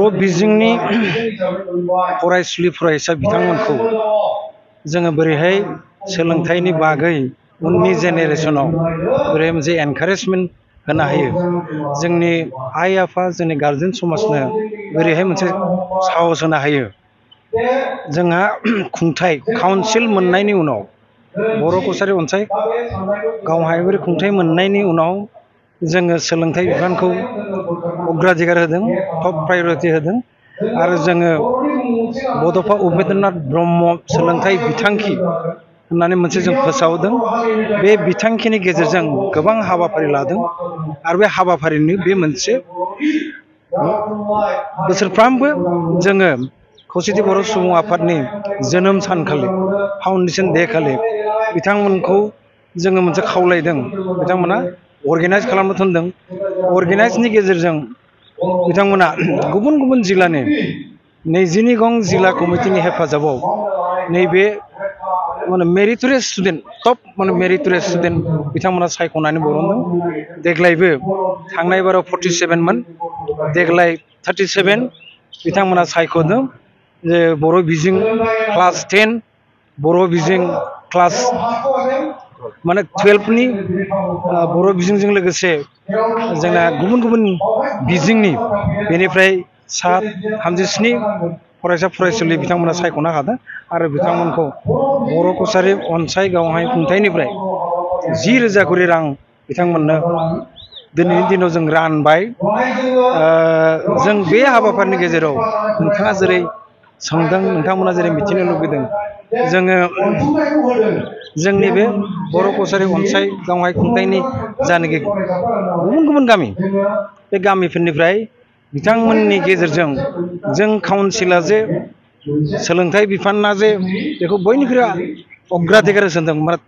बर' बिजोंनि फरायसुलि फरायसा बिथांमोनखौ जोङो बोरैहाय सोलोंथाइनि बागै उननि जेनेरेशनाव बोरैहाय मोनसे एनकारेजमेन्ट होनो हायो, जोंनि आइ आफा जोंनि गार्जेन समाजनो बोरैहाय मोनसे साहस होनो हायो। जोंहा खुंथाइ काउन्सिल मोननायनि उनाव बर' कसारि अनसाय गावहायोरि खुंथाइ मोननायनि उनाव जोङो सोलोंथाइ बिफानखौ अग्राधिकार होदों, टप प्रायरिटि होदों आरो जोङो बड'फा उपेन्द्रनाथ ब्रह्म सोलोंथाइ बिथांखि होननानै मोनसे जों फोसावदों। बे बिथांखिनि गेजेरजों गोबां हाबाफारि लादों आरो बे हाबाफारिनि बे मोनसे बोसोरफ्रामबो जोङो खौसेथि बर' सुबुं आफादनि जोनोम सानखालि फाउन्डेसन डे खालि बिथांमोनखौ जोङो मोनसे खावलायदों, बिथांमोना अर्गेनाइज खालामनो थिनदों। अर्गेनाइजनि गेजेरजों बिथांमोना गुबुन गुबुन जिल्लानि 22 गं जिल्ला कमिटिनि हेफाजाबाव नैबे मेरिटरियास स्टुडेन्ट टप मेरिटरियास स्टुडेन्ट बिथांमोना सायख'नानै बरनदों। देग्लायबो थांनाय बाराव 47 मोन, देग्लाय 37 बिथांमोना सायख'दों। जे बर' बिजों क्लास 10, बर' बिजों क्लास 12नि बर' बिजोंजों लोगोसे जोंना गुबुन गुबुन बिजोंनि बेनिफ्राय 37 फरायसा फरायसुलि बिथांमोना सायख'नो हादों आरो बिथांमोनखौ बर' कसारि अनसाय गावहाय खुंथाइनिफ्राय 10,000 करि रां बिथांमोननो दिनैनि दिनाव जों रानबाय। जों बे हाबाफारिनि गेजेराव नोंथाङा जेरै सोंदों, नोंथांमोना जेरै मिथिनो लुबैदों, जोङो जोंनि बे बर' कसारि अनसाय गावहाय खुंथाइनि जानाखि गुबुन गुबुन गामि, बे गामिफोरनिफ्राय बिथांमोननि गेजेरजों जों काउन्सिला जे सोलोंथाइ बिफाना जे बेखौ बयनिख्रुइ अग्राधिकार होदों, माने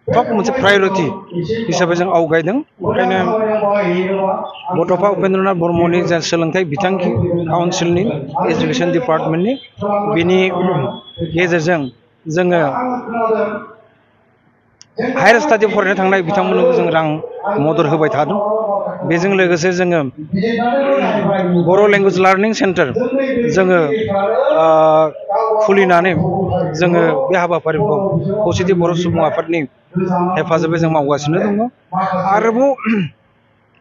टप मोनसे प्रायरिटि हिसाबै जों आवगायदों। ओंखायनो बड'फा उपेन्द्रनाथ ब्रह्मनि जा सोलोंथाइ बिथांखि काउन्सिलनि एजुकेसन डिपार्टमेन्टनि बेनि गेजेरजों जोङो हायार स्टाडि फरायनो थांनाय बिथांमोननोबो जों रां मदद होबाय थादों। बेजों लोगोसे जोङो बर' लेंगुवेज लार्निं सेन्टार जोङो खुलिनानै जोङो बे हाबाफारिखौ खौसेथि बर' सुबुं आफादनि हेफाजाबै जों मावगासिनो दङ। आरोबाव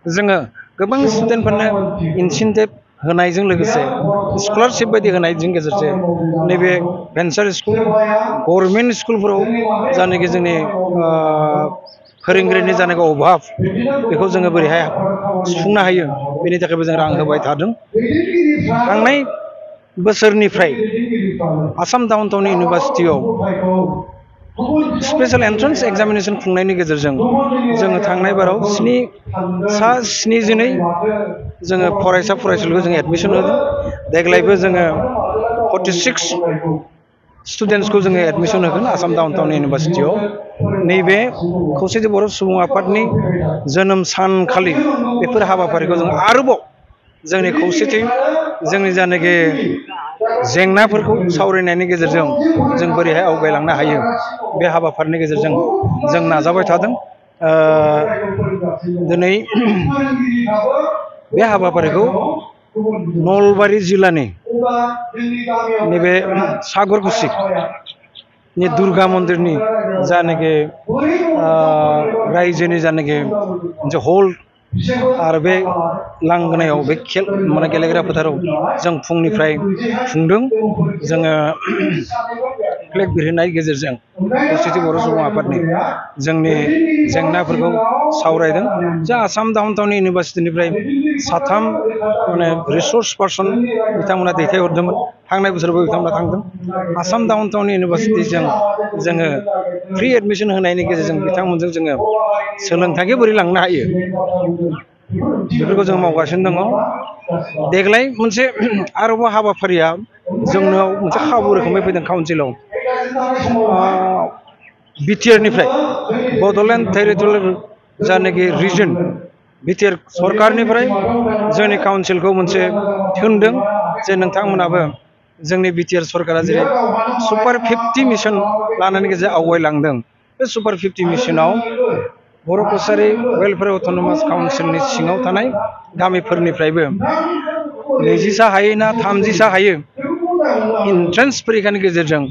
जोङो गोबां स्टुडेन्टफोरनो इनसेन्टिभ होनायजों लोगोसे स्कलारशिप बायदि होनायजों गेजेरजों नैबे भेन्सार स्कुल गभर्नमेन्ट स्कुलफोराव जानाखि जोंनि फोरोंगिरिनि जानांगौ अभाब, बेखौ जोङो बोरैहाय सुफुंनो हायो बेनि थाखायबो जों रां होबाय थादों। थांनाय बोसोरनिफ्राय आसाम डाउन टाउन इउनिभारसिटियाव स्पेशल एन्ट्रेन्स एग्जामिनेसन खुंनायनि गेजेरजों जोङो थांनाय बाराव 7 जोङो फरायसा फरायसुलिखौ जों एडमिसन होदों। देग्लायबो जोङो 46 स्टुडेन्टसखौ जोङो एडमिसन होगोन आसाम डाउन टाउन इउनिभारसिटियाव। नैबे खौसेथि बर' सुबुं आफादनि जोनोम सानखालि बेफोर हाबाफारिखौ जों आरोबाव जोंनि खौसेथि जोंनि जानाखि जेंनाफोरखौ सावरायनायनि गेजेरजों जों बोरैहाय आवगायलांनो हायो, बे हाबाफारिनि गेजेरजों जों नाजाबाय थादों। दिनै बे हाबाफारिखौ नलबारि जिल्लानि नैबे सागरकुसिनि दुर्गा मन्दिरनि जानाखि रायजोनि जानाखि मोनसे हल आरो बे लांगोनायाव बे गेलेग्रा फोथाराव जों फुंनिफ्राय खुंदों। जोङो फ्लेग बिरहोनायनि गेजेरजों खौसेथि बर' सुबुं आफादनि जोंनि जेंनाफोरखौ सावरायदों। जा आसाम डाउन टाउन इउनिभारसिटिनिफ्राय 3 रिसर्स पार्सन बिथांमोना दैथायहरदोंमोन। थांनाय बोसोरावबो बिथांमोना थांदों। आसाम डाउन टाउन इउनिभारसिटिजों जोङो फ्रि एडमिसन होनायनि गेजेरजों बिथांमोनजों जोङो सोलोंथाइखौ बोरै लांनो हायो बेफोरखौ जों मावगासिनो दङ। देग्लाय मोनसे आरोबाव हाबाफारिया जोंनाव मोनसे खाबु रोखोमै फैदों काउन्सिलाव। बिटिआरनिफ्राय बड'लेण्ड टेरिटरियेल जानाखि रिजन बिटिआर सरकारनिफ्राय जोंनि काउन्सिलखौ मोनसे थिनदों जे नोंथांमोनाबो जोंनि बिटिआर सरकारा जेरै सुपार 50 मिशन लानायनि गेजेरजों आवगायलांदों, बे सुपार 50 मिशनाव बर' कसारि वेलफेयार अट'नमास काउन्सिलनि सिङाव थानाय गामिफोरनिफ्रायबो 20सा हायो ना 30सा हायो एन्ट्रेन्स परीक्षानि गेजेरजों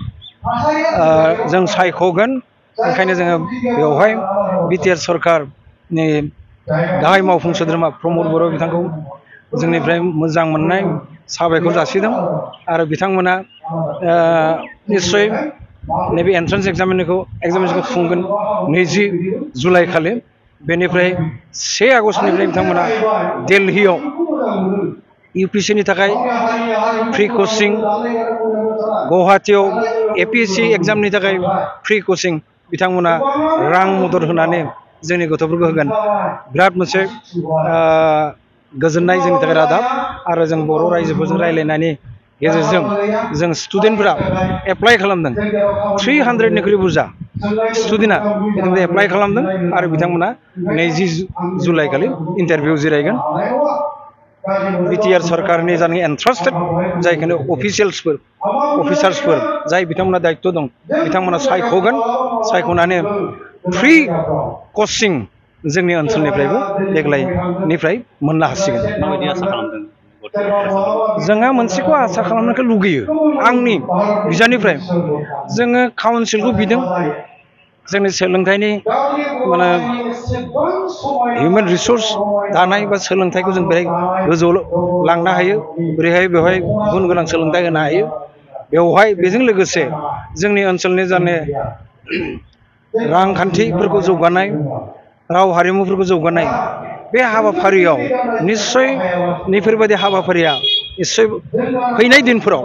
जों सायख'गोन। ओंखायनो जोङो बेवहाय बिटिआर सरकारनि गाहाय मावफुं सोद्रोमा प्रमद बर' बिथांखौ जोंनिफ्राय मोजां मोननाय साबायखर जासिदों आरो बिथांमोना निस्सय नैबे एन्ट्रेन्स एग्जामिनेसनखौ खुंगोन 20 जुलाइ खालि। बेनिफ्राय 1 आगस्टनिफ्राय बिथांमोना दिल्लीयाव UPSCनि थाखाय फ्रि कचिं, गुवाहाटीयाव APSC एग्जामनि थाखाय फ्रि कचिं बिथांमोना रां मदद होनानै जोंनि गथ'फोरखौ होगोन। बिराद मोनसे गोजोननाय जोंनि थाखाय रादाब आरो जों बर' रायजोफोरजों रायज्लायनायनि गेजेरजों जों स्टुडेन्टफोरा एप्लाइ खालामदों। 300निख्रुइ बुरजा स्टुडेन्टआ बिथांमोना एप्लाइ खालामदों आरो बिथांमोना 20 जुलाइ खालि इन्टारभिउ जिरायगोन। बिटिआर सरकारनि जायनाखि एन्ट्रास्टेड जायखिनि अफिसार्सफोर जाय बिथांमोना दायित्व दं बिथांमोना सायख'गोन। सायख'नानै फ्रि कचिं जोंनि ओनसोलनिफ्रायबो देग्लायनिफ्राय मोननो हासिगोन। माबायदि आसा खालामदों? जोङो मोनसेखौ आसा खालामनायखौ लुगैयो। आंनि बिजाबनिफ्राय जोङो काउन्सिलखौ बिदों जोंनि सोलोंथाइनि माने हिउमेन रिसर्स दानाय बा सोलोंथाइखौ जों बेहाय गोजौआव लांनो हायो, बोरैहाय बेवहाय गुन गोनां सोलोंथाइ होनो हायो। बेवहाय बेजों लोगोसे जोंनि ओनसोलनि जाने रांखान्थिफोरखौ जौगानाय, राव हारिमुफोरखौ जौगानाय, बे हाबाफारियाव निस्सय नैफोरबायदि हाबाफारिया निस्सय फैनाय दिनफोराव